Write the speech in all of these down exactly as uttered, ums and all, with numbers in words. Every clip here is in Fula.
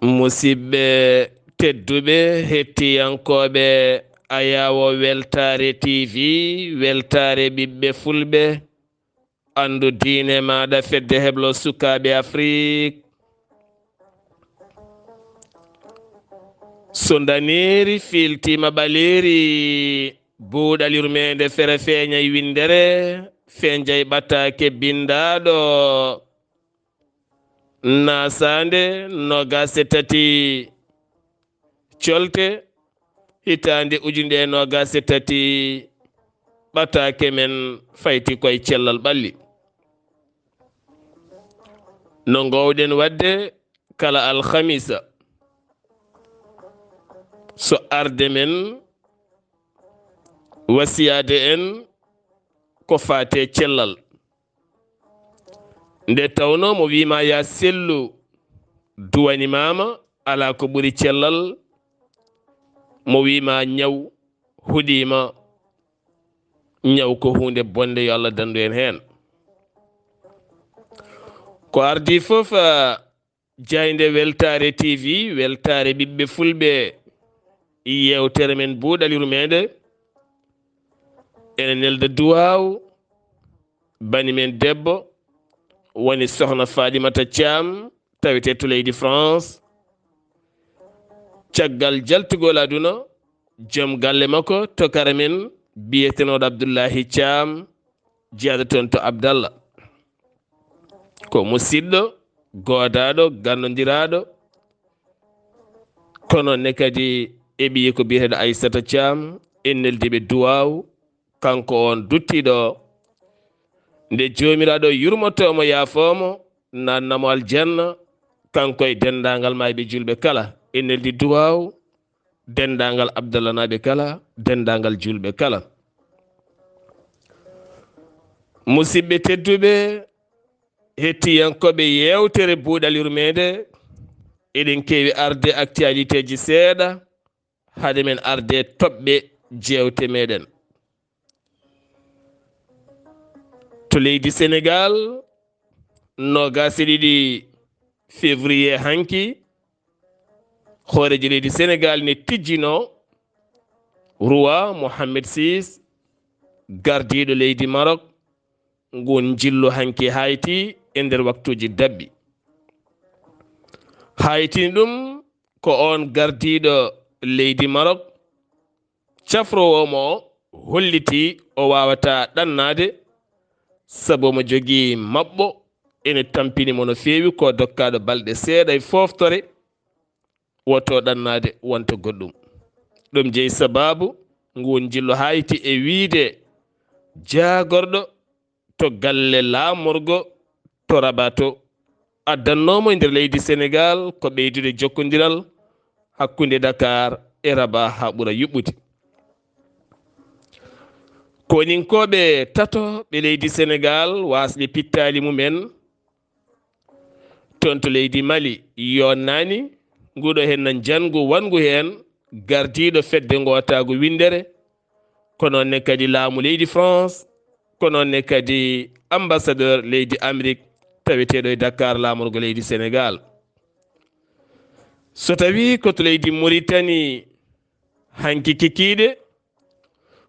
Musidɓe tedduɓe, hettiyankooɓe Ayaawo Weltaare T V, Weltaare ɓiɓɓe Fulɓe, anndu diine maaɗa, fedde heblo sukaaɓe Afrik. So ndaneeri fiiltiima ɓaleeri, buuɗal yurmeende fere feeñay winndere, feeñay ɓataake binndaaɗo. Naasaande noogaas e tati colte, hitaande ujunere e noogaas e tati, ɓataake men fayti koye cellal ɓalli. No ngoowɗen waɗde kala alhamisa, so arde men wasiyaade en ko faati e cellal. Nde tawnoo mo wiima yaa sellu duwanimaama, alaa ko ɓuri cellal. Mo wiima ñaw huɗiima, ñaw ko huunde bonnde, yo Allah danndu en heen. Ko ardii fof, ah, jaaynde Weltaare T V, Weltaare ɓiɓɓe Fulɓe, yeewtere men buuɗal yurmeende. Ene nelda duwaaw bani men debbo, woni Sohna Faaɗimata Caam, tawetee to leydi France. Caggal jaltugol aduna, joom galle makko, tokara men, biyetenooɗo Abdullahi Caam, jeyaaɗo toon to Abdalla. Ko musiɗɗo, goodaaɗo, gannondiraaɗo. Kono ne kadi e ɓiyi ko biyeteeɗo Aysata Caam, en neldi ɓe duwaaw, kanko on duttiiɗo. Nde Joomiraaɗo yurmoto mo, yaafoo mo, naatna mo aljanna, kanko e denndaangal maayɓe juulɓe kala. En neldi duwaaw, denndaangal Abdallanaaɓe kala, denndaangal juulɓe kala. Musidɓe tedduɓe, hettiyankooɓe yeewtere buuɗal yurmeende, eɗen keewi arde actualitéeji seeɗa, hade men arde toɓɓe jeewte meɗen. To leydi Senegaal, noogaas e ɗiɗi février hanki, hooreejo leydi Senegaal ne tijjinoo roi Mohammed six, gardiiɗo leydi Marok, ngun njillu hanki Hayti e nder waktuuji daɓɓi. Haytini ɗum ko on gardiiɗo leydi Marok, cafroowo mo o holliti o waawataa ɗannaade, sabu omo jogii maɓɓo ene tampini mo no feewi, ko dokkaaɗo balɗe seeɗa e fooftore, woto ɗannaade wonta goɗɗum. Ɗum jeyi sabaabu ngun njillu Hayti e wiyde jaagorɗo to galle laamorgo to Rabat to, addannoo mo e nder leydi Senegaal ko ɓeydude jokkondiral hakkunde Dakar e Rabat haa ɓura yuɓɓude. Koninkooɓe tato ɓe leydi Senegaal waasde pittaali mumen toon to leydi Mali yonnaani, nguɗo heen na njanngu wanngu heen gardiiɗo fedde ngootaagu winndere, ko noon ne kadi laamu leydi France, ko noon ne kadi ambassadeur leydi Amérique taweteeɗo e Dakar laamorgo leydi Senegaal. So tawii ko to leydi Mauritanie hanki kikiiɗe,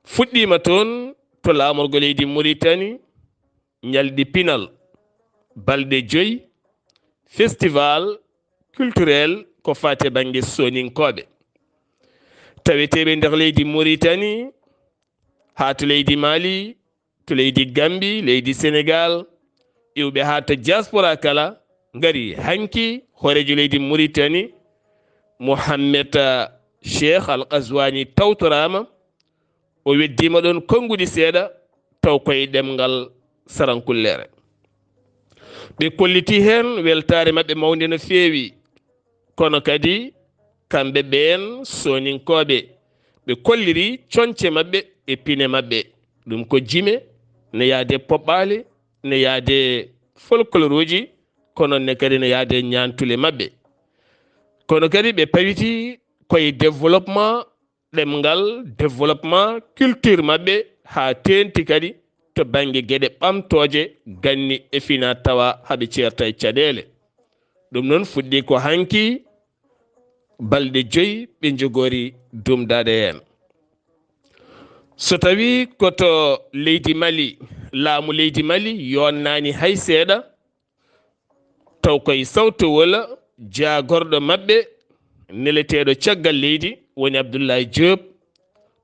fuɗɗiima toon to laamorgo leydi Mauritanie, ñalɗi pinal, balɗe joyi, festival culturel ko faati e bannge soninkooɓe. Taweteeɓe nder leydi Mauritanie, haa to leydi Mali, to leydi Gambi, leydi Senegaal, iwɓe haa to diaspora kala, ngari hanki hooreejo leydi Mauritanie, Mohamed, ah, Cheikh Al Ghazouani tawtoraama, o weddiima ɗoon konnguɗi seeɗa, taw koye ɗemngal sarankulleere. Ɓe kollitii heen weltaare maɓɓe mawnde no feewi, kono kadi kamɓe ɓeen soninkooɓe, ɓe kolliri coñce maɓɓe e pine maɓɓe. Ɗum ko jime, ne yaade poɓɓaali, ne yaade folkloruuji, kono ne kadi ne yaade ñaantule maɓɓe. Kono kadi ɓe pawitii koye développement ɗemngal, développement culture maɓɓe, haa teeŋti kadi to bannge geɗe ɓamtooje ganni e finaa-tawaa, haa ɓe ceerta e caɗeele. Ɗum noon fuɗɗii ko hanki, Balɗe joyi ɓe njogori dumdaade heen. So tawii ko to leydi Mali, laamu leydi Mali yonnaani hay seeɗa, taw koye sawtowol jaagorɗo maɓɓe neleteeɗo caggal leydi woni Abdoulaye Diop.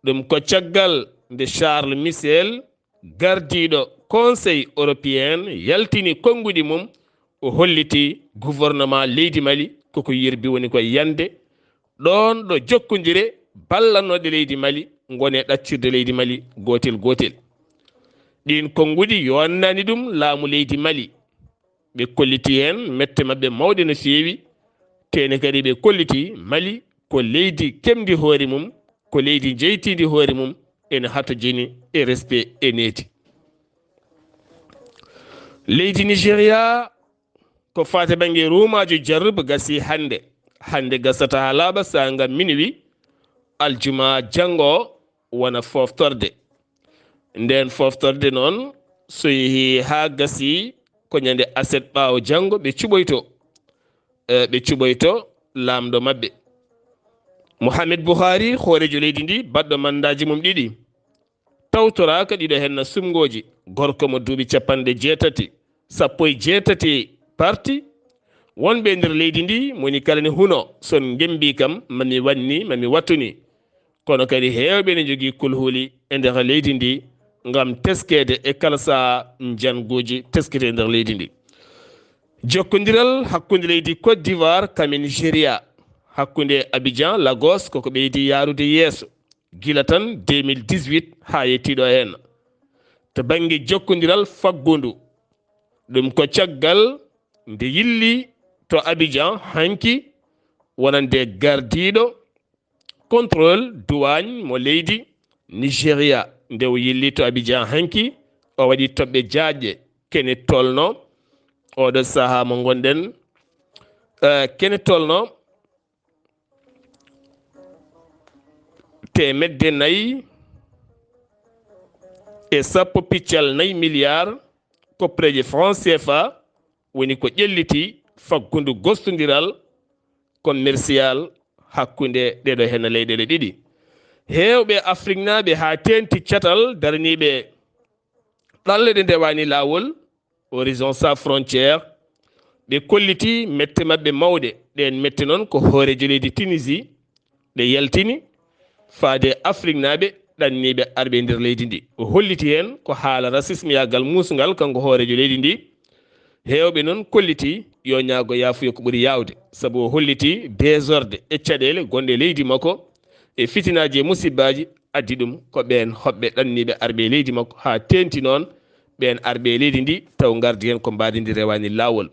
Ɗum ko caggal nde Charles Michel, gardiiɗo Conseil européen, yaltini konnguɗi mum, o holliti gouvernement leydi Mali koko yerbi woni ko yande ɗoon ɗo jokkondire ballanooɗe leydi Mali ngoni e ɗaccirde leydi Mali gootel gootel. Ɗiin konnguɗi yonnaani ɗum laamu leydi Mali. Ɓe kolliti heen mette maɓɓe mawɗe no feewi, tene kadi ɓe kolliti Mali ko leydi kemndi hoore mum, ko leydi jeytiindi hoore mum, ene hatojini e respect e needi. Leydi Nigeria, ko faati bannge ruumaajo jarrub gasi hannde. Hannde gasata haa laaɓa saanga minuit, aljuma janngo wona foftorde. Nden foftorde noon, so yehi haa gasi, ko ñande aset ɓaawo janngo ɓe cuɓoyto, eh, ɓe cuɓoyto laamɗo maɓɓe. Mohamed Buhari, hooreejo leydi ndi, baɗɗo mandaaji mum ɗiɗi, tawtoraaka ɗiɗo henna sumngooji, gorko mo duuɓi capanɗe jeetati, sappo e jeetati parti, wonɓe e nder leydi ndi, moni kala ne huno, son ngembi kam, mami wanni, mami wattuni. Kono kadi heewɓe ne njogii kulhuli e nder leydi ndi ngam teskeede e kala sahaa njanguuji teskete e nder leydi ndi. Jokkondiral hakkunde leydi Côte d'Ivoire kam e Nigeria, hakkunde Abidjan, Lagos, koko ɓeydi yaarude yeeso, gila tan deux mille dix-huit haa yettiiɗo heen. To bannge jokkondiral faggundu, ɗum ko caggal nde yilli to Abidjan hanki wonande gardiiɗo contrôle douane mo leydi Nigeria, nde o yilli to Abidjan hanki, o waɗi toɓɓe jaajɗe kene tolno oɗo sahaa mo ngonɗen, eh, kene tolno teemedde nayi e sappo piccal nayi milliard koppareeje franc C F A woni ko ƴelliti faggundu gostondiral commercial hakkunde ɗeɗo henna leyɗele ɗiɗi. Heewɓe Afriknaaɓe haa teenti catal daraniiɓe ɗalle ɗe ndewaani laawol, Horizon Sans Frontières, ɓe kolliti mette maɓɓe mawɗe. Ɗeen mette noon ko hooreejo leydi Tunisie ɗe yaltini faade Afriknaaɓe ɗanniiɓe arɓe e nder leydi ndi. O holliti heen ko haala rasismeyaagal muusngal, kanko hooreejo leydi ndi. Heewɓe noon kolliti yo ñaago yaafuya ko ɓuri yaawde, sabu o holliti désordre e caɗeele gonɗe e leydi makko e fitinaaji e musibbaaji addi ɗum ko ɓeen hoɓɓe ɗanniiɓe arɓe e leydi makko, haa teenti noon ɓeen arɓe e leydi ndi, taw ngardi heen ko mbaadi ndi rewaani laawol.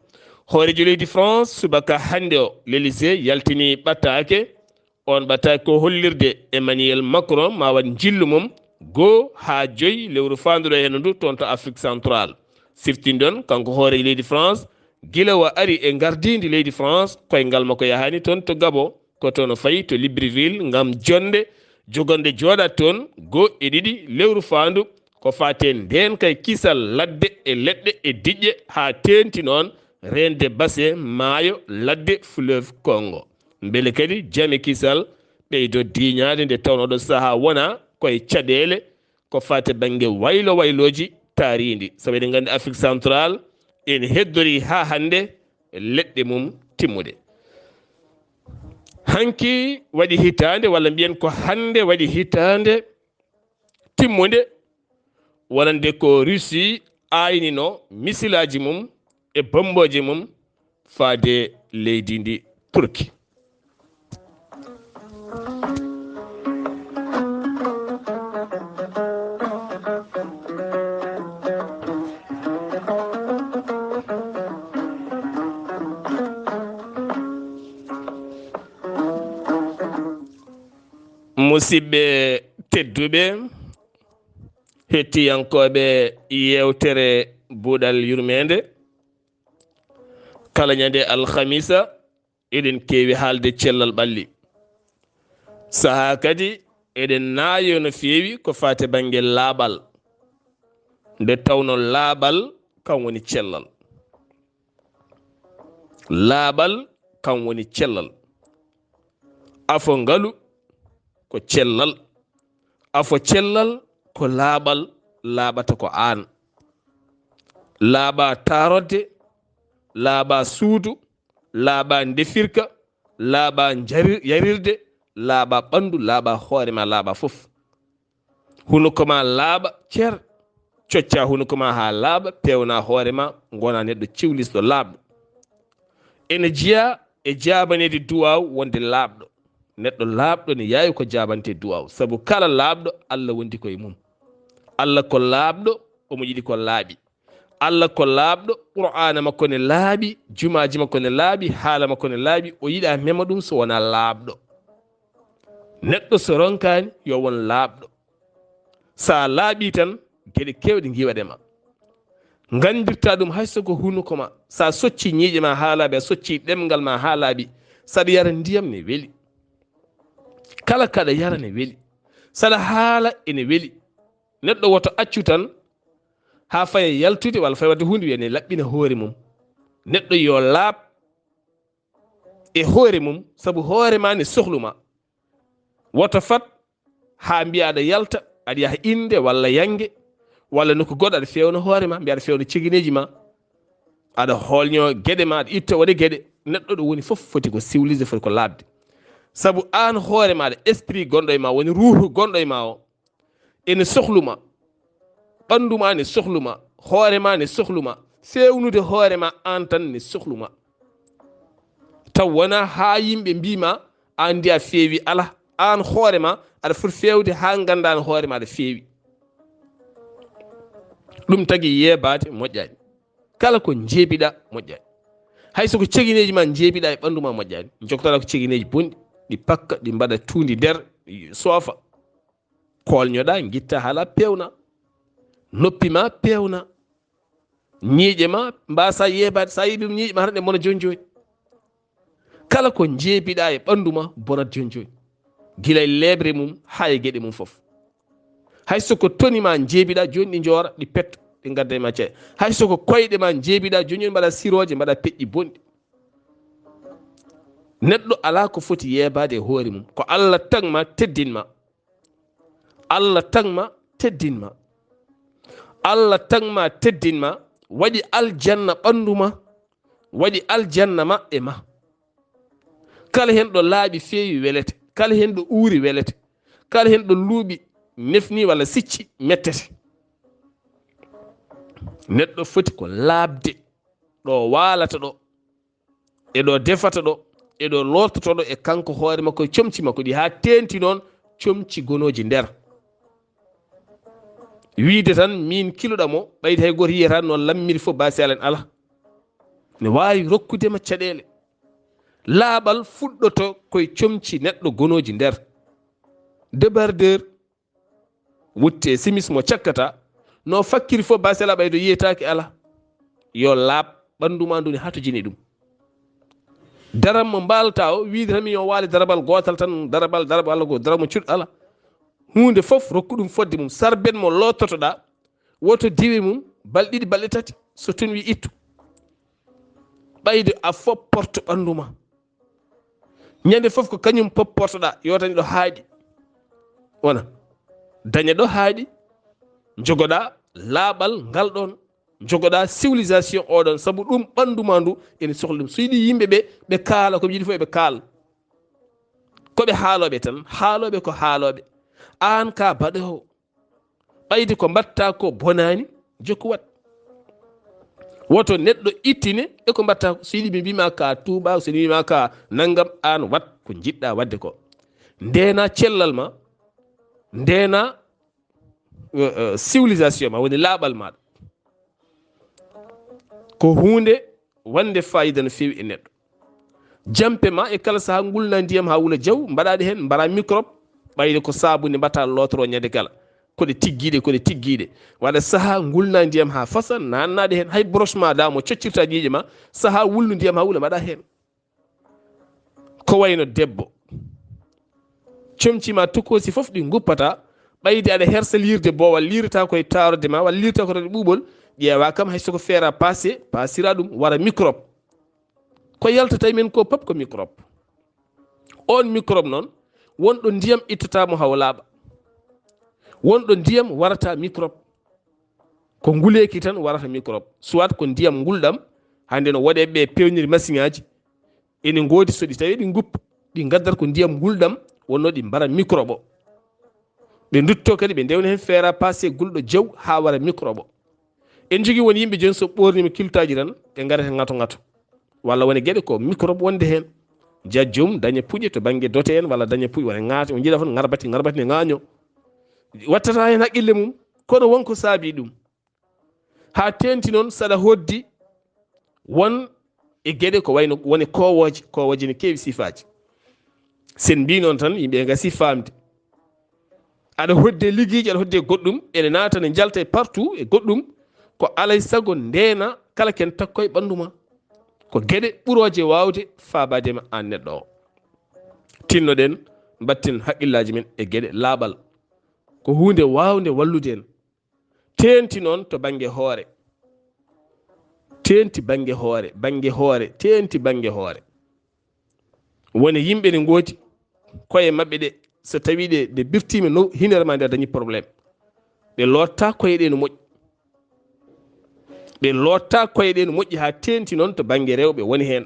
Hooreejo leydi France, subaka hannde o, l'Élysée yaltini ɓattaake. Oon ɓattaake ko hollirde Emmanuel Macron ma waɗ njillu mum goo haa joyi lewru faanduɗo heen ndu toon to Afrique Centrale. Siftindon, kanko hooreejo leydi France, gila o ari e ngardiindi leydi France, koyngal makko yahaani toon to Gabon, ko toon o fayi to Libreville ngam jonnde jogonde jooɗat toon goo e ɗiɗi lewru faandu, ko faati e ndeenka e kisal ladde e leɗɗe e diƴƴe haa teenti noon reende base maayo ladde fleuve Congo. Mbele kadi jam e kisal ɓeydo diiñaade nde tawnoo ɗo sahaa wona koye caɗeele ko faati bannge waylo waylooji taariindi. Sabu eɗen nganndi Afrique Centrale ene heddorii haa hannde leɗɗe mum timmude. Hanki waɗi hitaande, walla mbiyen ko hannde waɗi hitaande timmunde, wonande ko Russie aynino misilaaji mum e bommbooje mum faade leydi ndi Turki. Musidɓe tedduɓe, hettiyankooɓe yeewtere Buuɗal Yurmeende, kala ñande alhamisa, eɗen keewi haalde cellal ɓalli. Sahaa kadi, eɗen naayo no feewi ko faati bannge laaɓal. Nde tawno laaɓal kam woni cellal. Laaɓal kam woni cellal. Afo ngalu ko cellal. Afo cellal ko laaɓal, laaɓata ko aan. Laaɓa taarodde, laaɓa suudu, laaɓa ndefirka, laaɓa njari-, yarirde, laaɓa ɓanndu, laaɓa hoore ma, laaɓa fof. Hunuko ma laaɓa cer, cocca hunuko ma haa laaɓa, peewna hoore ma, ngona neɗɗo ciwlisɗo laaɓɗo. Ene jeyaa e jaabaneede duwaaw wonde laaɓɗo. Neɗɗo laaɓɗo ne yaawi ko jaabante duwaaw, sabu kala laaɓɗo Allah wondi ko e mum. Allah ko laaɓɗo, omo yiɗi ko laaɓi. Allah ko laaɓɗo, Qur'aana makko ne laaɓi, jumaaji makko ne laaɓi, haala makko ne laaɓi, o yiɗa mema ɗum so wonaa laaɓɗo. Neɗɗo so ronkaani, yo won laaɓɗo. So a laaɓii tan, geɗe keewɗe ngiwaɗe ma. Nganndirta ɗum hay so ko hunuko ma. So a soccii ñiiƴe ma haa laaɓi, a soccii ɗemngal ma haa laaɓi, so aɗa yara ndiyam ne weli. Kala kaɗa yara ne weli. So aɗa haala ene weli. Neɗɗo woto accu tan haa faya yaltude walla faya waɗde huunde wiya ne laɓɓina hoore mum. Neɗɗo yo laaɓ e hoore mum, sabu hoore ma ne sohlu ma. Woto fat haa mbiya aɗa yalta, aɗa yaha innde walla yannge, walla nokku goɗɗo aɗa feewna hoore ma, mbiya aɗa feewna cegineeji ma, aɗa hoolño geɗe ma, aɗa itta waɗa geɗe. Neɗɗo ɗo woni fof foti ko civilisé, foti ko laaɓde. Sabu aan hoore ma, aɗa esprit gonɗo e ma, woni ruuhu gonɗo e ma o, ene sohlu ma. Ɓanndu ma ne sohlu ma, hoore ma ne sohlu ma. Feewnude hoore ma aan tan ne sohlu ma. Taw wonaa haa yimɓe mbii ma, aan ndi a feewi, alaa. Aan hoore ma, aɗa foti feewde haa ngannda aan hoore ma aɗa feewi. Ɗum tagi yeebaade moƴƴaani. Kala ko njeebiɗa moƴƴaani. Hay so ko cegineeji ma njeebiɗa e ɓanndu ma moƴƴaani. Njogtoɗa ko cegineeji bonɗi, ɗi pakka, ɗi mbaɗa tuundi nder, ɗi soofa. Koolñoɗa, ngitta hala peewna. Noppi ma peewna. Ñiiƴe ma mbasa yeebaade. So a yeeɓiima ñiiƴe ma tan ɗe mbona jooni jooni. Kala ko njeebiɗa e ɓanndu ma bonat jooni jooni. Gila e leeɓre mum haa e geɗe mum fof. Hay so ko toni ma njeebiɗa jooni, ɗi njoora, ɗi petto, ɗi ngadda e ma ceeɗa. Hay so ko koyɗe ma njeebiɗa jooni jooni, mbaɗa sirooje, mbaɗa peƴƴi bonɗi. Neɗɗo alaa ko foti yeebaade e hoore mum. Ko Allah tagma, teddinma. Allah tagma, teddinma. Allah tagma, teddinma, waɗi aljanna ɓanndu ma, waɗi aljanna ma e ma. Kala heen ɗo laaɓi feewi welete, kala heen ɗo uuri welete, kala heen ɗo luuɓi nefni walla sicci mettete. Neɗɗo foti ko laaɓde ɗo waalata ɗo, e ɗo defata ɗo, e ɗo lortoto ɗo, e kanko hoore makko e comci makko ɗi, haa teenti noon comci gonooji nder. Wiide tan miin kiloɗa mo, ɓayde hay gooto yiyata noon lammiri fof baasi alen alaa. Ne waawi rokkude ma caɗeele. Laaɓal fuɗɗoto koye comci neɗɗo gonooji nder. Débardeur, wutte simis mo cakkata, no fakkiri fof basela ɓaydo yiyetaake ala. Yo laaɓ ɓanndu ma ndu ne hatojini ɗum. Daram mo mbaalata o, wiide tan mi yo waale darabal gootal tan, darabal, darabal, ko daram mo cuɗɗo ala. Huunde fof rokku ɗum fodde mum. Sarbet mo loototoɗa, woto diwi mum, balɗe ɗiɗi, balɗe tati, so tun wi ittu. Ɓayde a fopporto ɓanndu ma. Ñande fof ko kañum popportoɗa, yo dañe ɗo haaɗi. Wona, daña ɗo haaɗi, jogoɗa laaɓal ngal ɗon, jogoɗa civilisation oɗon, sabu ɗum ɓanndu ma ndu ene sohli ɗum. So yiɗi yimɓe ɓe, ɓe kaala, ko ɓe yiɗi fof ɓe kaala. Ko ɓe haalooɓe tan, haalooɓe ko haalooɓe. Aan ka baɗoowo, ɓayde ko mbatta ko bonaani, jokku waɗ. Woto neɗɗo ittine e ko mbatta ko. So yiɗi mi mbima ka tuuba, so yiɗi mi mbima ka nanngam, aan waɗ ko njiɗɗa waɗde ko. Ndeena cellal ma, ndeena, eh, eh, civilisation ma, woni laaɓal maɗa. Ko huunde wonde fayida no feewi e neɗɗo. Jampe ma e kala saha ngulna ndiyam ha wula jaw, mbaɗaɗe hen, mbara microbe, ɓayde ko sabunde mbatta lotoro ñande kala. Ko ɗe tiggiɗe, ko ɗe tiggiɗe. Waɗa saha ngulna ndiyam ha fasa, nannaɗe hen. Hay brosse ma da mo coccirta ñiiƴe ma, saha wulnu ndiyam ha wula, mbaɗa hen. Ko wayno debbo. Comci ma tokosi fof ɗi nguppata, ɓayde aɗa hersa liirde boowal, liirata koye taarode ma, walla liirata ko tan e ɓuuɓol, ƴeewa kam hay soko feera paase, paasira ɗum, wara microbe. Ko yaltata e men ko pop ko microbe. On microbe noon, wonɗo ndiyam ittata mo hawo laaɓa. Wonɗo ndiyam warata microbe. Ko nguleeki tan warata microbe. Soit ko ndiyam ngulɗam, hannde no woɗeeɓe ɓe pewniri masiŋaaji. Ene ngoodi so ɗi tawi ɗi nguppa, ɗi ngaddata ko ndiyam ngulɗam, wonno ɗi mbara microbe o. Ɓe ndutto kadi ɓe ndewna heen feera passé gulɗo jaw haa wara microbe o. En njogii won yimɓe jooni so ɓoorniima kiltaaji tan, ɓe ngarata ngato ngato. Walla woni geɗe ko microbe wonde heen. Jajjum daña puƴe to bannge dote en walla daña puƴe wona ŋaate, o njiɗa fof ngarbati, ngarbati ne ŋaaño. Wattata heen haqqille mum, kono won ko saabii ɗum. Haa teenti noon saɗa hoddi won e geɗe ko wayno woni koowooje, koowooje ne keewi sifaaji. Sen mbii noon tan yimɓe ngasi faamde. Aɗa hodde liggeyji, aɗa hodde goɗɗum, ene naata ne njalta e partout e goɗɗum, ko alay sago ndeena kala ken takko e ɓanndu ma. Ko geɗe ɓurooje waawde faabaade ma aan neɗɗo o. Tinnoɗen, mbatten haqqillaaji men e geɗe laaɓal. Ko huunde waawnde wallude en. Teenti noon to bannge hoore. Teenti bannge hoore, bannge hoore, teenti bannge hoore. Wone yimɓe ne ngoodi koye maɓɓe ɗe, so tawii ɗe, ɗe birtiima no hinere ma nde dañi problème. Ɗe lootta koye ɗe no moƴƴi. Ɗe lootta koye ɗe no moƴƴi haa teenti noon to bannge rewɓe woni heen.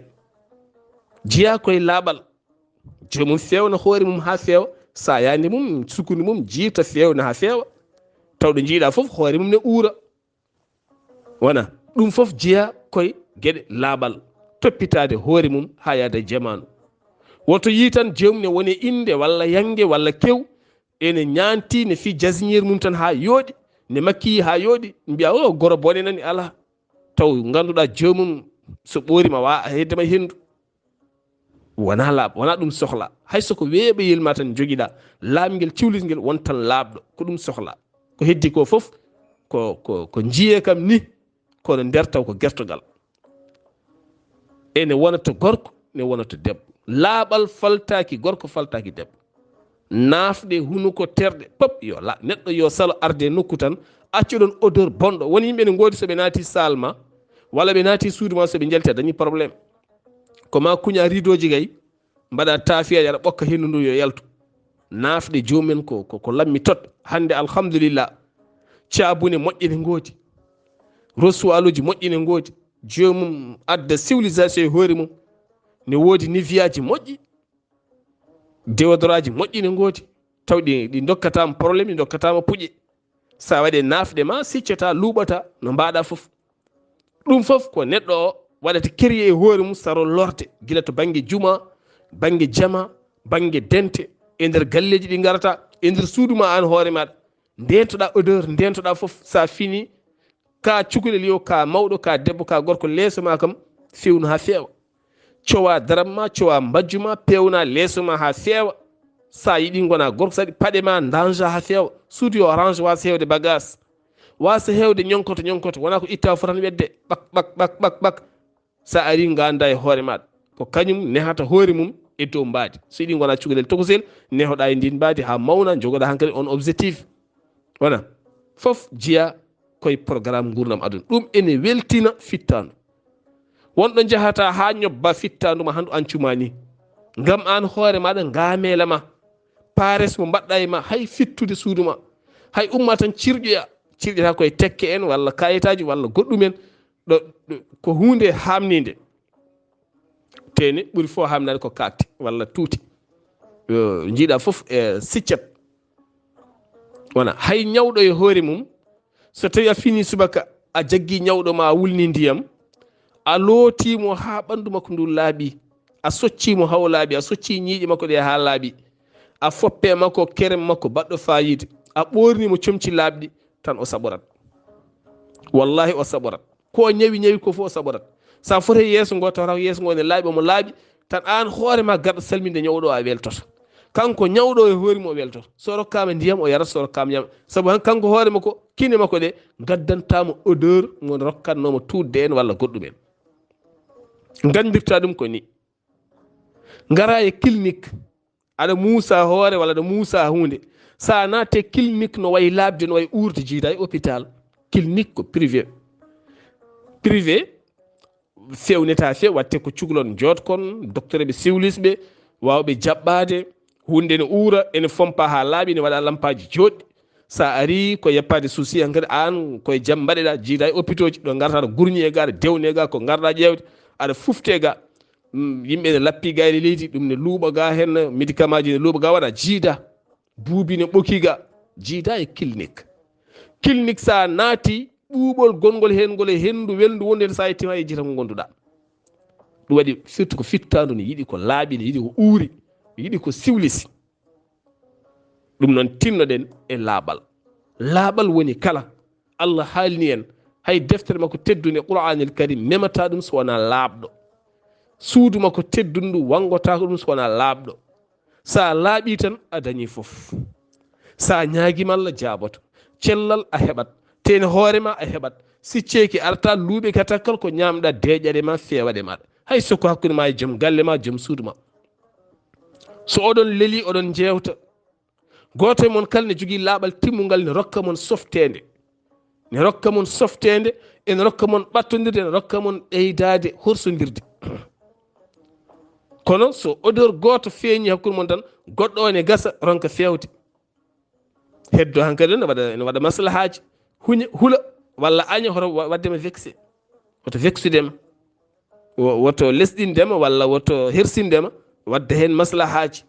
Jeyaa koye laaɓal. Joomum feewna hoore mum haa feewa, saayaande mum, sukkundu mum, jiirta feewna haa feewa. Taw ɗo njiiɗaa fof hoore mum ne uura. Wona, ɗum fof jeyaa koye geɗe laaɓal, toppitaade hoore mum haa yaada e jamaanu. Woto yii tan joomum ne woni e innde walla yannge walla kew, ene ñaanti, ne fii jasiniir mum tan haa yooɗi, ne makkiyi haa yooɗi, mbiya, "O, goro bone nani alaa." Taw ngannduɗaa joomum so ɓoorima wa heddema henndu. Wona laaɓ, wona ɗum sohla. Hay so ko weeɓeyel ma tan jogiɗaa, laaɓngel, ciwlitngel, won tan laaɓɗo. Ko ɗum sohla. Ko heddi ko fof, ko, ko, ko njiyee kam ni, kono nder taw ko gertogal. Ene wona to gorko, ne wona to debbo. Laaɓal faltaaki gorko, faltaaki debbo. Naafɗe, hunuko, terɗe, pop yo la-, neɗɗo yo salo arde nokku tan, accuɗon odeur bonɗo. Won yimɓe ne ngoodi so ɓe naati salle ma, walla ɓe naati suudu ma, so ɓe njalti a dañi problème. Ko ma kuña rideauji gay, mbaɗa taafiyaji, aɗa ɓokka hendu ndu yo yaltu. Naafɗe joomumen ko, ko, ko lammi tot. Hannde alhamdulillah, caabune moƴƴe ne ngoodi. Rosuwaaluji moƴƴi ne ngoodi. Joomum adda civilisation e hoore mum. Ne woodi niviyaji moƴƴi. Deodoraaji moƴƴi ne ngoodi. Taw ɗi, ɗi ndokkataama problème, ɗi ndokkataama puƴe. Sa waɗe naafɗe ma, siccata, luuɓata, no mbaɗa fof. Ɗum fof ko neɗɗo o waɗata créer e hoore mum saro lorde, gila to bannge juma, bannge jama, bannge dente, e nder galleeji ɗi ngarata, e nder suudu ma aan hoore maɗa. Ndentoɗa odeur, ndentoɗa fof, sa fini, ka cukalel yo, ka mawɗo, ka debbo, ka gorko, leeso ma kam fewnu haa feewa. Cowa daram ma, cowa mbajju ma, pewna leeso ma haa feewa. Sa yiɗi ngona gorko, sa yiɗi paɗe ma, ndanja haa feewa. Suudu yo range, wasa heewde bagage. Wasa heewde ñonkoto, ñonkoto. Wona ko itta fo tan wedde, ɓak, ɓak, ɓak, ɓak, ɓak. Sa ari nganda e hoore maɗa. Ko kañum nehata hoore mum e dow mbaadi. So yiɗi ngona cukalel tokosel, nehoɗa e ndin mbaadi haa mawna, jogoɗa hankadi on objectif. Wona, fof jeya koye programme ngurnam aduna. Ɗum ene weltina fittandu. Wonɗo njahata haa ñobba fittandu ma handu ancuma ni. Ngam aan hoore maɗa ngamela ma. Pares mo mbaɗɗa e ma, hay fittude suudu ma. Hay umma tan cirƴoya. Cirƴata koye tekke en, walla kayitaji, walla goɗɗum en. Ɗo, ɗo, ko huunde hamninde. Teni ɓuri fof hamnade ko katti walla tuuti. Yo, jiiɗa fof e siccet. Wona, hay ñawɗo e hoore mum, so tawi a fini subaka, a jaggi ñawɗo ma, a wulni ndiyam, a lootimo haa ɓandu makko ndu laaɓi, a soccimo haa o laaɓi, a socci ñiiƴe makko ɗe haa laaɓi, a foppe makko kerem makko baɗɗo fayida, a ɓornimo comci laaɓɗi, tan o saɓorat. Wallahi o saɓorat. Ko ñawi ñawi ko fof o saɓorat. Sa foti yeeso ngo, tawata ko yeeso ngo ne laaɓi, omo laaɓi, tan aan hoore ma garɗo salminde ñawɗo o a weltoto. Kanko ñawɗo e hoore mum o weltoto. So rokkama ndiyam o yarat, so rokkama ñam. Sabu han kanko hoore makko, kine makko ɗe gaddantamo odeur mo rokkatnomo tuutde en walla goɗɗum en. Gandirta ɗum ko ni. Ngara e clinique. Aɗa muusa hoore walla aɗa muusa huunde. Sa naate clinique no wayi laaɓde, no wayi uurde, jiida e hôpital. Clinique ko privé. Privé, fewneta few, watte ko cukalon jooɗkon, docteur ɓe, siwlis ɓe, waawɓe jaɓɓaade, huunde ne uura, ene fompa haa laaɓi, ene waɗa lampaaji jooɗɗi. So a arii ko yeppaade suusi, hankadi aan koye jam mbaɗeɗaa, jiidaa e opitooji, ɗo ngarata aɗa gurñi e ga, aɗa dewni e ga, ko ngarɗaa ƴeewde, aɗa fufte ga. Mm, yimɓe ne lappi ga e leydi, ɗum ne luuɓa ga heen, médicament ji ne luuɓa ga, waɗa jiidaa. Buubi ne ɓoki ga, jiidaa e clinique. Clinique so a naati, ɓuuɓol gonngol heen ngol e henndu welndu wondu heen, so a yettiima e jiita ko ngonduɗaa. Ɗum waɗi surtout ko fittaandu ne yiɗi ko laaɓi, ne yiɗi ko uuri, ne yiɗi ko siwlisi. Ɗum noon tinnoɗen e laaɓal. Laaɓal woni kala. Allah haalni en, hay deftere makko teddunde Qur'aanil Karim memata ɗum so wonaa laaɓɗo. Suudu makko teddundu wanngotaako ɗum so wonaa laaɓɗo. So a laaɓii tan, a dañii fof. So a ñaagiima Allah jaaboto. Cellal a heɓat. Teene hoore ma a heɓat. Si ceeki arta luuɓe kata kala ko ñaamɗa deeƴaɗe ma feewaɗe ma. Hay so ko hakkunde ma e joom galle ma, joom suudu ma. So oɗon leli, oɗon njeewta. Gooto e mon kala ne jogii laaɓal timmungal, ne rokka mon softeende. Ne rokka mon softeende, ene rokka mon ɓattondirde, ene rokka mon ɓeydaade horsondirde. Kono so odeur gooto feeñi hakkunde mon tan, goɗɗo o ne gasa ronka feewde. Heddo hankadi ne waɗa, ne waɗa maslahaaji, huña, hula, walla aña, hoto wa-, waɗde ma vexé. Woto vexude ma. Wo-, woto lesɗinde ma, walla woto hersinde ma, waɗde heen maslahaaji.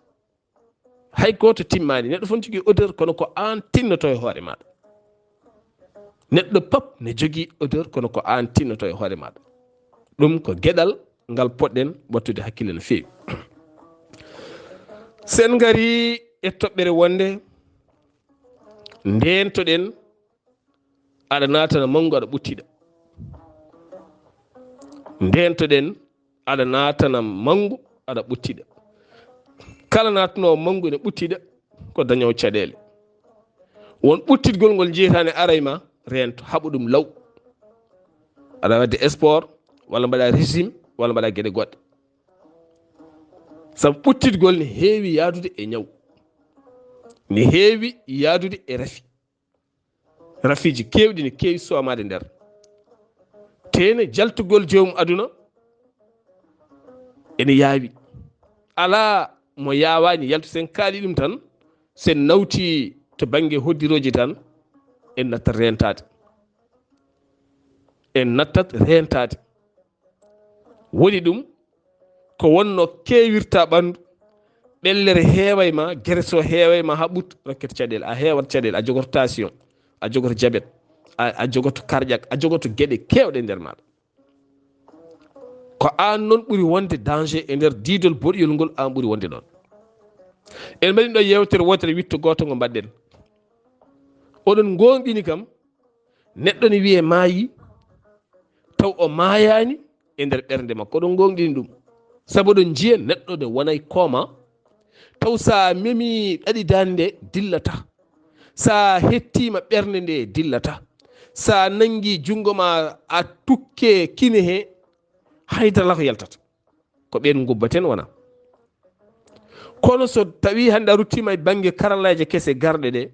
Hay gooto timmaani. Neɗɗo fof ne jogii odeur, kono ko aan tinnoto e hoore maaɗa. Neɗɗo pop ne jogii odeur, kono ko aan tinnoto e hoore maaɗa. Ɗum ko geɗal ngal poɗɗen wattude hakkille no feewi. Sen ngari e toɓɓere wonde ndeentoɗen, aɗa naatana manngu, aɗa ɓuttiɗa. Ndeentoɗen, aɗa naatana manngu, aɗa ɓuttiɗa. Kala naatunoowo manngu ene ɓuttiɗa, ko dañoowo caɗeele. Won ɓuttitgol ngol njeytaani aray ma reento, haɓu ɗum law. Aɗa waɗde sport, walla mbaɗa régime, walla mbaɗa geɗe goɗɗe. Sabu ɓuttitgol ne heewi yaadude e ñaw. Ne heewi yaadude e rafi. Rafiiji keewɗi ne keewi soomaade nder. Teene jaltugol joomum aduna ene yaawi. Alaa mo yaawaani yaltu, sen kaali ɗum tan, sen nawti to bannge hoddirooji tan, en nattat reentaade. En nattat reentaade. Woni ɗum ko wonno keewirta ɓanndu, ɓellere heeway ma, gereso heeway ma haa ɓut, rokket caɗeele, a heewat caɗeele, a jogoto tension, a jogoto jabet, a, a jogoto cardiaque, a jogoto geɗe keewɗe nder maaɗa. Ko aan noon ɓuri wonde danger e nder diidol boɗiyol ngol, aan ɓuri wonde ɗoon. En mbaɗi ɗo yeewtere wootere witto gooto ngo mbaɗɗen. Oɗon ngoonɗini kam, neɗɗo ne wiyee maayi, taw o maayaani e nder ɓernde makko. Oɗon ngoonɗini ɗum. Sabu oɗon njiya neɗɗo ne wonay kooma, taw so a memi ɗaɗi daande dillata. So a hettiima ɓernde nde dillata. So a nanngi junngo ma a tukke kine he, haydara alaa ko yaltata. Ko ɓeen ngubbaten wona. Kono so tawi hannde a ruttiima e bannge karallaaje kese garɗe ɗe,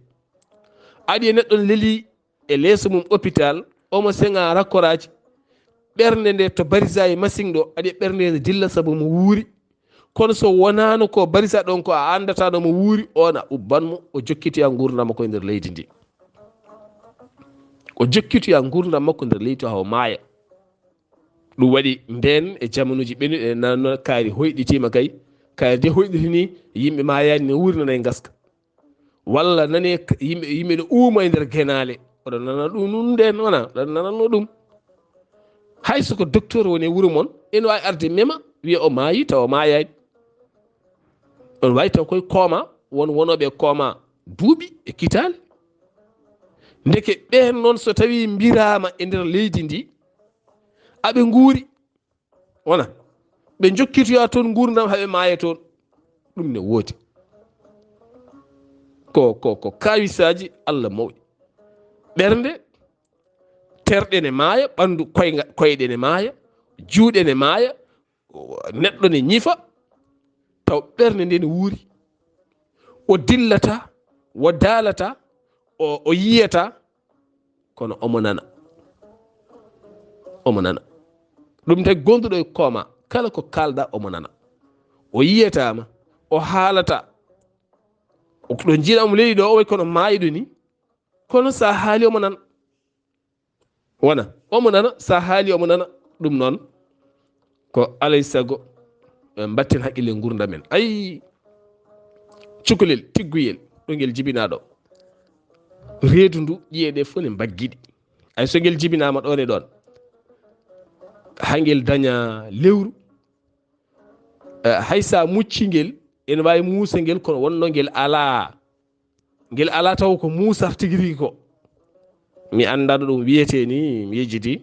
aɗi e neɗɗo ne leli e leeso mum hôpital, omo seŋa rakkoraaji, ɓernde nde to barisa e masiŋ ɗo, aɗi e ɓernde nde dilla sabu mo wuuri. Kono so wonaano ko barisa ɗon ko a anndataa no mo wuuri, oon a ubban mo, o jokkitoya nguurndam makko e nder leydi ndi. O jokkitoya nguurndam makko nder leydi to haa o maaya. Ɗum waɗi ndeen e jamanuuji ɓennuɗi, en nanno kaari hoyɗitiima kay. Kaari de hoyɗitini, yimɓe maayaani ne wuuri nana e ngaska. Walla nane k-, yimɓe, yimɓe ne uuma e nder genaale. Oɗon nana ɗum, ɗum ndeen wona, oɗon nananno ɗum. Hay so ko docteur woni e wuro mon, ene waawi arde mema, wiya o maayi, tawa o maayaani. On waawi taw koye kooma, won wonooɓe e kooma duuɓi e kitaale. Ndeke ɓeen noon so tawii mbiraama e nder leydi ndi, aɓe nguuri. Wona, ɓe njokkitoya toon nguurndam haa ɓe maaya toon. Ɗum ne woodi. Ko, ko, ko kaawisaaji Allah mawɗi. Ɓernde, terɗe ne maaya, ɓanndu koynga-, koyɗe ne maaya, juuɗe ne maaya, neɗɗo ne ñifa, taw ɓernde nde ne wuuri. O dillata, o daalata, o, o yiyata, kono omo nana. Omo nana. Ɗum tagi gonduɗo e kooma, kala ko kaalɗa omo nana. O yiyata ma, o haalata. Ɗo njiiɗa mo leydi ɗo, o wayi kono maayɗo ni. Kono sa haali omo nana. Wona, omo nana, sa haali omo nana. Ɗum noon, ko alay sago, eh, mbatten haqqille ngurndan men. Ay, cukalel, tigguyel, ɗo ngel jibinaa ɗo. Reedu ndu, ƴi'e ɗe fof ne mbaggiɗi. Ay, so ngel jibinaama ɗoon e ɗoon, haa ngel daña lewru, eh, hay so a muccii ngel, ene waawi muusa ngel, kono wonno ngel alaa. Ngel alaa taw ko muusata tigi rigi ko. Mi anndaa ɗo ɗum wiyetee ni, mi yejjiti.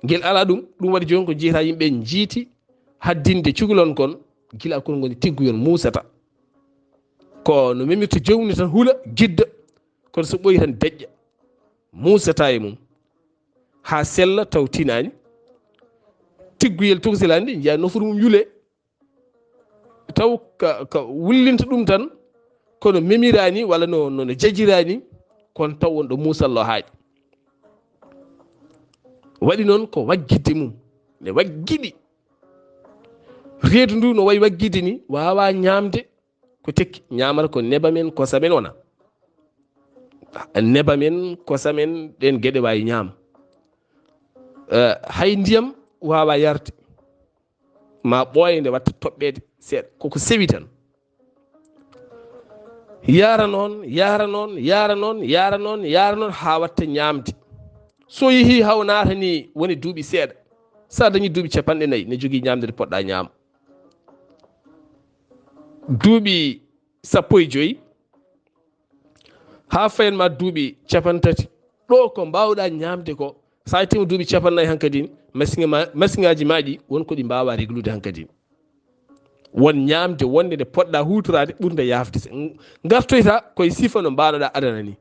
Ngel alaa ɗum, ɗum waɗi jooni ko njiyata yimɓe njiiti haddinde cukalon kon, gila kon ngoni tigguyon muusata. Ko no memirta joomum ni tan hula, gidda, kono so ɓooyi tan deƴƴa. Muusata e mum. Haa sella taw tinaani. Tigguyel tokosel hannde, njiya nofuru mum yule. Taw ka, ka wullinta ɗum tan, kono memiraani walla no, no, no jajiraani, kono taw won ɗo muusal o haaɗi. Waɗi noon ko waggidde mum, ne waggiɗi. Reedu ndu no wayi waggidde ni, waawaa ñaamde ko tekki, ñaamata ko nebam en, kosam en wona. Nebam en, kosam en, ɗeen geɗe waawi ñaam. Eh, hay ndiyam waawaa yarde. Ma ɓooya nde watta toɓɓeede seeɗa. Koko sewi tan. Yara noon, yara noon, yara noon, yara noon, yara noon, haa watta ñaamde. So yehii haw naata ni woni duuɓi seeɗa. So a dañi duuɓi capanɗe nayi, ne jogii ñaamde nde poɗɗa ñaam. Duuɓi sappo e joyi, haa fayan ma duuɓi capanɗe tati. Ɗo ko mbaawɗa ñaamde ko, so a yettiima duuɓi capanɗe nayi hankadi, masiŋa ma, masiŋaaji ma ɗi, won ko ɗi mbaawaa reglude hankadi. Won ñaamde wonde nde poɗɗa huutoraade ɓurnde yaafde. Se-, ngartoyta koye sifa no mbaawɗa adana ni.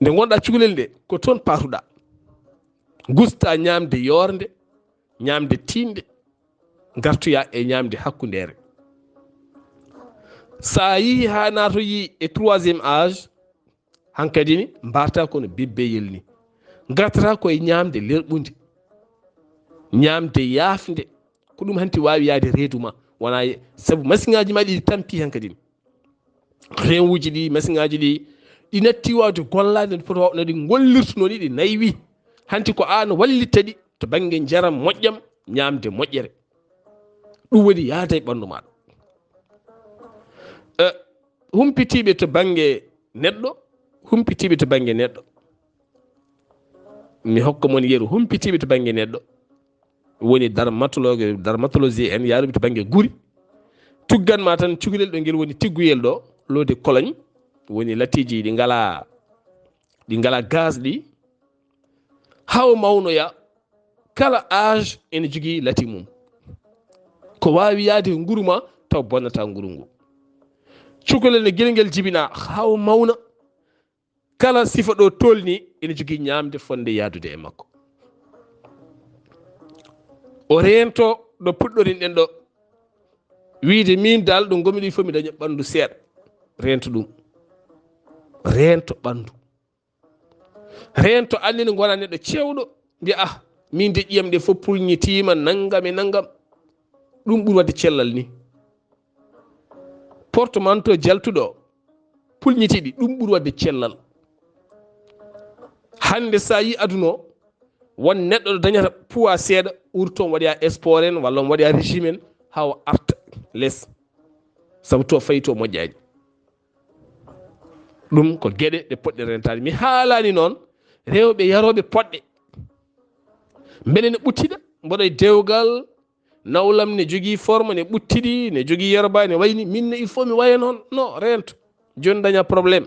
Nde ngonɗa cukalel nde, ko toon paatuɗa. Gusta ñaamde yoornde, ñaamde tiiɗnde, ngartoya e ñaamde hakkundeere. So a yehii haa naatoyi e troisième âge, hankadi ni mbaarta kono bebbeyel ni. Ngartata ko e ñaamde lerɓunde, ñaamde yaafnde. Ko ɗum hanti waawi yahde reedu ma. Wona ye-, sabu masiŋaaji ma ɗi tampi hankadi ni. Rewuji ɗi, masiŋaaji ɗi, ɗi natti waawde gollaade no poti wa-, no ɗi ngollirtunoo ni, ɗi naywi. Hanti ko aan wallitta ɗi to bannge njaram moƴƴam, ñaamde moƴƴere. Ɗum woni yaada e ɓanndu maaɗa. Eh, humpitiiɓe to bannge neɗɗo, humpitiiɓe to bannge neɗɗo. Mi hokka mon yeru, humpitiiɓe to bannge neɗɗo. Woni dermatologue, dermatologie en, yaaruɓe to bannge guri. Tuggan ma tan cukalel ɗo ngel woni tigguyel ɗo, l'eau de Cologne. Woni latiiji ɗi ngalaa, ɗi ngalaa gaz ɗi. Haa o mawnoya, kala âge ene jogii lati mum. Ko waawi yahde e nguru ma, taw bonnata nguru ngu. Cukalel ne gila ngel jibinaa, haa o mawna. Kala sifa ɗo tolni, ene jogii ñaamde fotnde yahdude e makko. O reento ɗo puɗɗorin ɗen ɗo. Wiide, "Min dal ɗo ngomi ɗo, il faut mi daña ɓanndu seeɗa." Reento ɗum. Reento ɓanndu. Reento anndina ngona neɗɗo cewɗo. Mbiya, "Ah, min de ƴiyam ɗe fof pulñitiima, nanngam e nanngam." Ɗum ɓuri waɗde cellal ni. Portmanteau jaltuɗo, pulñitiiɗi, ɗum ɓuri waɗde cellal. Hannde so a yii aduna o, won neɗɗo ɗo dañata poids seeɗa, ɓuri toon waɗoya sport en, walla omo waɗoya régime en, haa o arta les. Sabu to fayi to moƴƴaani. Ɗum ko geɗe ɗe poɗɗe rentaade. Mi haalaani noon rewɓe yarooɓe poɗɗe. Mbele ne ɓuttiɗa, mboɗo e dewgal, nawlam ne jogii forme, ne ɓuttiɗi, ne jogii yerba, ne wayni. Min ne, il faut mi waya noon. No, reento. Jooni daña problème.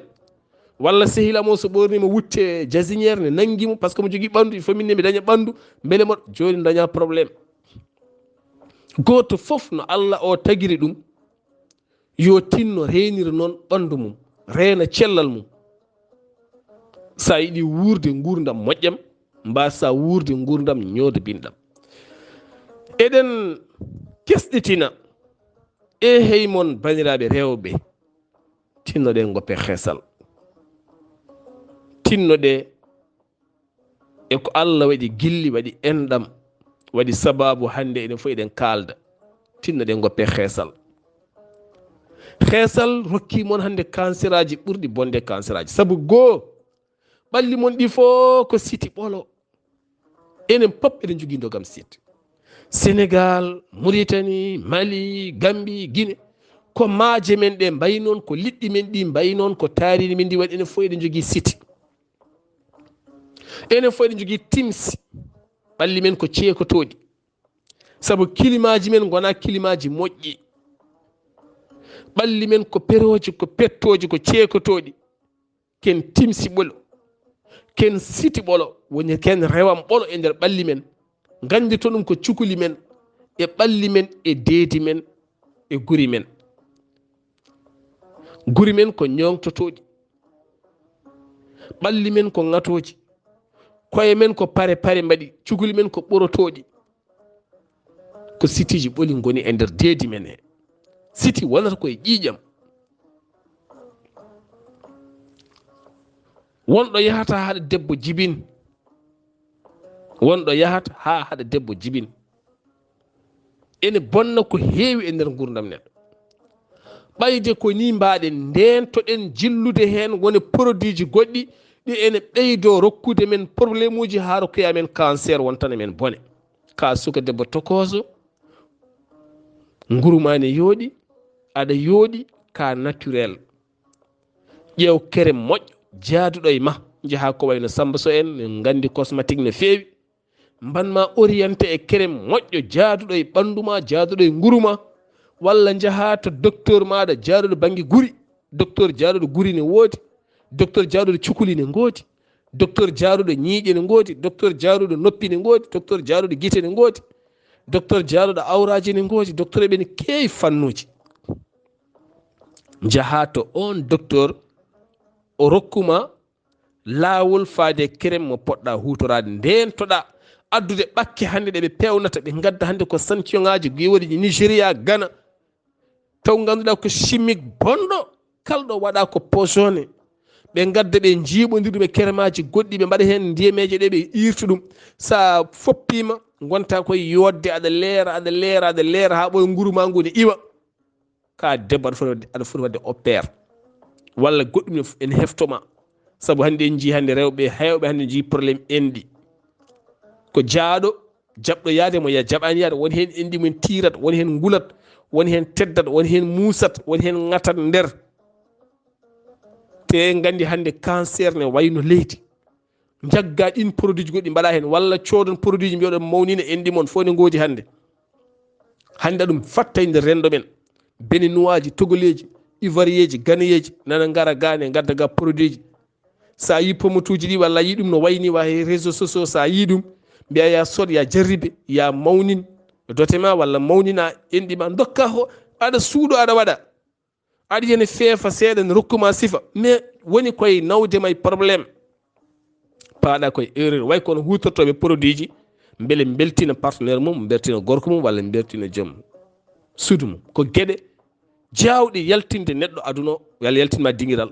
Walla sehil am o so ɓoornii mo wutte jasinière, ne nanngi mo, parce que mo jogii ɓanndu, il faut min ne mi daña ɓanndu. Mbele mo, jooni daña problème. Gooto fof no Allah o tagiri ɗum, yo tinno reenira noon ɓanndu mum, reena cellal mum. So a yiɗi wuurde nguurndam moƴƴam, mbaasa wuurde nguurndam ñoodobinɗam. Eɗen kesɗitina, e hey mon baniraaɓe rewɓe, tinnoɗen ngoppe xeesal. Tinnoɗe e ko Allah waɗi gilli, waɗi enɗam, waɗi sababu hannde eɗen fof eɗen kaalda. Tinnoɗen ngoppe xeesal. Xeesal rokki mon hannde kanseraji ɓurɗi bonde kanseraji. Sabu goo, ɓalli mon ɗi fof ko siti ɓolo. Enen pop eɗen jogii ndogam siti. Sénégal, Mauritanie, Mali, Gambie, Guinée. Ko maaje men ɗe mbayi noon, ko liɗɗi men ɗi mbayi noon, ko taariindi men ndi waɗi, enen fof eɗen jogii siti. Enen fof eɗen jogii timsi. Ɓalli men ko ceekotooɗi. Sabu kilimaaji men ngonaa kilimaaji moƴƴi. Ɓalli men ko perooji, ko pettooji, ko ceekotooɗi. Ken timsi ɓolo. Ken siti ɓolo. Woni ken rewam ɓolo e nder ɓalli men. Nganndi to ɗum ko cukuli men, e ɓalli men, e deedi men, e guri men. Guri men ko ñooŋtotooɗi. Ɓalli men ko ŋatooji. Koye men ko pare pare mbaɗi. Cukuli men ko ɓorotooɗi. Ko sitiji ɓoli ngoni e nder deedi men he. Siti wonata ko e ƴiiƴam. Wonɗo yahata haɗa debbo jibin. Wonɗo yahata haa haɗa debbo jibin. Ene bonna ko heewi e nder nguurndam neɗɗo. Ɓayde ko ni mbaɗen, ndeentoɗen jillude heen woni produitji goɗɗi ɗi ene ɓeydo rokkude men problemuji haa rokkoya men cancer, wontana men bone. Ka suka debbo tokooso, nguru ma ne yooɗi, aɗa yooɗi, ka naturel. Ƴeew kerem moƴƴo jaaduɗo e ma, njaha ko wayno Samba Sow en, en nganndi cosmétique no feewi. Mban ma orienté e kerem moƴƴo jaaduɗo e ɓanndu ma, jaaduɗo e nguru ma, walla njaha to docteur maɗa jaaduɗo bannge guri. Docteur jaaduɗo guri ne woodi, docteur jaaduɗo cukuli ne ngoodi, docteur jaaduɗo ñiiƴe ne ngoodi, docteur jaaduɗo noppi ne ngoodi, docteur jaaduɗo gite ne ngoodi, docteur jaaduɗo awraaji ne ngoodi, docteur ɓe ne keewi fannuuji. Njaha to on docteur, o rokkuma laawol faade kerem mo poɗɗa huutoraade, ndeentoɗa addude ɓakke hannde ɗe ɓe peewnata, ɓe ngadda hannde ko santiyoŋaaji giworiiji Nigeria, Ghana, taw ngannduɗaa ko chimique bonɗo, kalɗo waɗa ko poisonné. Ɓe ngadda ɓe njiiɓondirɗum e keremaaji goɗɗi, ɓe mbaɗa heen ndiyameeje ɗe, ɓe iirta ɗum. So a foppiima, ngonta koye yootde, aɗa leera, aɗa leera, aɗa leera, haa ɓooya nguru ma ngu ne iwa. Ka debbo, aɗa foti waɗde, aɗa foti waɗde opère. Walla goɗɗum ne ene heftoma. Sabu hannde en njii hannde rewɓe heewɓe hannde njii problème enɗi. Ko jaaɗo, jaɓɗo yaade mo ya jaɓaani yaade, woni heen enɗi mum tiirat, woni heen ngulat, woni heen teddat, woni heen muusat, woni heen ŋatat nder. Te en nganndi hannde cancer ne wayno leydi. Njagga ɗin produitji goɗɗi mbaɗa heen, walla coodon produitji mbiyoɗon mawnina enɗi mon fof ne ngoodi hannde. Hannde ɗum fatta e nder renndo men. Beninoiseji, togoleeji, ivoirieji, ganeyeeji, nana ngara ga ne ngadda ga produitji. So a yii pommatuuji ɗi, walla a yii ɗum no wayni wa he réseaux sociaux, so a yii ɗum, mbiya ya sood, ya jarribe, ya mawnin dote ma, walla mawnina enɗi ma, ndokka ho, aɗa suuɗo, aɗa waɗa. Aɗa yiya ne feefa seeɗa, ne rokkuma sifa, mais woni koye nawde ma e problème. Paaɗa koye erreur, way kono huutortooɓe produitji, mbele mbeltina partenaire mum, mbeltina gorko mum, walla mbeltina joom suudu mum. Ko geɗe jaawɗe yaltinde neɗɗo aduna o, walla yaltinma dingiral.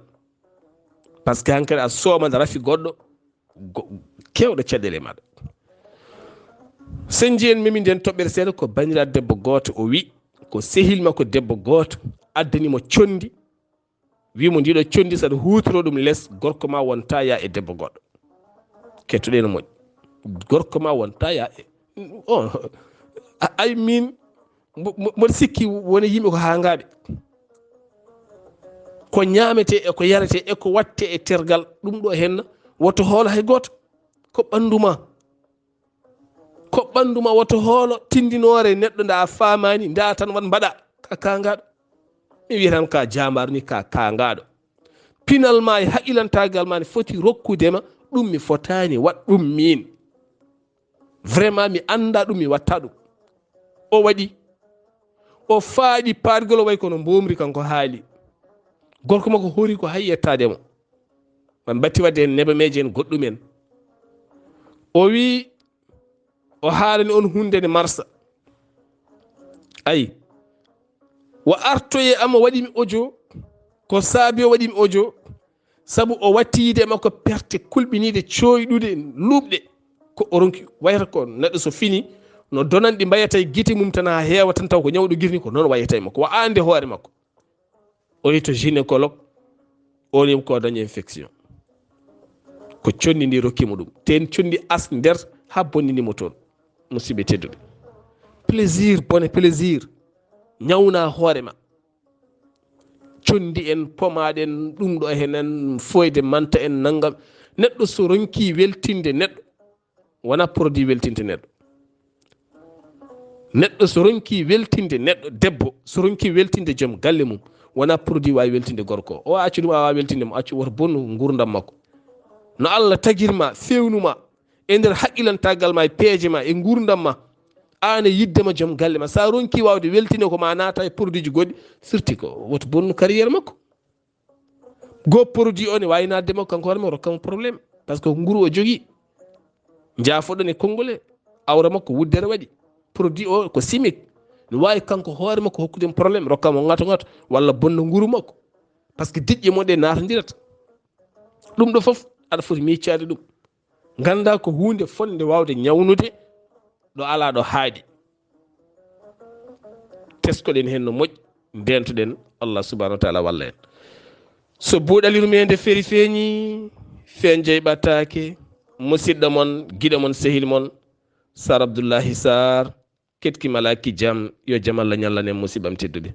Par ce que hankadi a soomana rafi goɗɗo, go-, kewɗo caɗeele maɗa. Sen njiyen memi nden toɓɓere seeɗa, ko banndiraaɗo debbo gooto, o wi ko sehil makko debbo gooto addani mo condi, wi mo ndiɗo condi, saɗa huutoro ɗum les, gorko ma wonta ya e debbo goɗɗo. Kettoɗen no moƴƴi. Gorko ma wonta ya e, o, a-, ay min, mbo-, mbo-, mboɗo sikki woni yimɓe ko haangaaɓe. Ko ñaametee e ko yaretee e ko waɗtee e tergal, ɗum ɗo henna, woto hoolo hay gooto. Ko ɓanndu ma. Ko ɓanndu ma, woto hoolo tindinoore neɗɗo, nda a faamaani, nda tan wat mbaɗa, ka kaangaaɗo. Mi wiya tan ka jaambaaru ni, ka kaangaaɗo. Pinal ma e haqqilantaagal ma ne foti rokkude ma, ɗum mi fotaani waɗ ɗum min. Vraiment, mi annda ɗum, mi watta ɗum. O waɗi. O faaɗi paargol, o wayi kono mboomri kanko haali. Gorko makko hoori ko hay yettaade mo. Ɓe mbatti waɗde heen nebameeje en goɗɗum en. O wi, o haalani on huunde ne marsa. Ayi. Wa artoye ama waɗi mi audio. Ko saabi o waɗi mi audio. Sabu o watti yiide e makko perte kulɓiniiɗe, cooyɗuɗe, luuɓɗe. Ko o ronki, wayata ko neɗɗo so fini, no donan ɗi mbayata e gite mum tan haa heewa tan, taw ko ñawɗo gite ni, ko noon wayata e makko. Wa aande hoore makko. O yehi to gynécologue, o woni ko dañi infection. Ko conndi ndi rokki mo ɗum. Ten conndi as nder haa bonnini mo toon. Musidɓe tedduɓe. Plaisir, bone plaisir. Ñawna hoore ma. Conndi en, pomaɗe en, ɗum ɗo henen, foyde manta en, nangam. Neɗɗo so ronki weltinde neɗɗo, wona produit weltinde neɗɗo. Neɗɗo so ronki weltinde neɗɗo, debbo, so ronki weltinde joom galle mum, wona produit waawi weltinde gorko. O accu ɗum, a waawa weltinde mo, accu woto bonnu nguurndam makko. No Allah tagir ma, fewnu ma, e nder haqqilantaagal ma, e peeje ma, e nguurndam ma, aan e yiɗde ma joom galle ma. Sa ronki waawde weltinde ko ma naata e produit ji goɗɗi, firti ko woto bonnu carrière makko. Go produit o ne waawi naatde makko kanko hoore makko, rokka mo problème. Parce que nguru o jogii. Njaafoɗon e konngol he, awra makko wuddere waɗi. Produit o ko chimique. No waawi kanko hoore makko hokkude mo problème, rokka mo ŋato ŋato, walla bonna nguru makko. Parce que diƴƴe mon ɗe naatondirata. Ɗum ɗo fof, aɗa foti miicaade ɗum. Ngannda ko huunde fotnde waawde ñawnude ɗo alaa ɗo haaɗi. Teskoɗen heen no moƴƴi, ndeentoɗen, Allah subhanahu wa taala walla en. So buuɗal yurmeende feri feeñi, feen jeyɓataake, musidɗo mon, giɗo mon, sehil mon, Sar Abdullahi Sar, ketki malaaki jam, yo jam Allah ñallan en, musidɓam tedduɓe.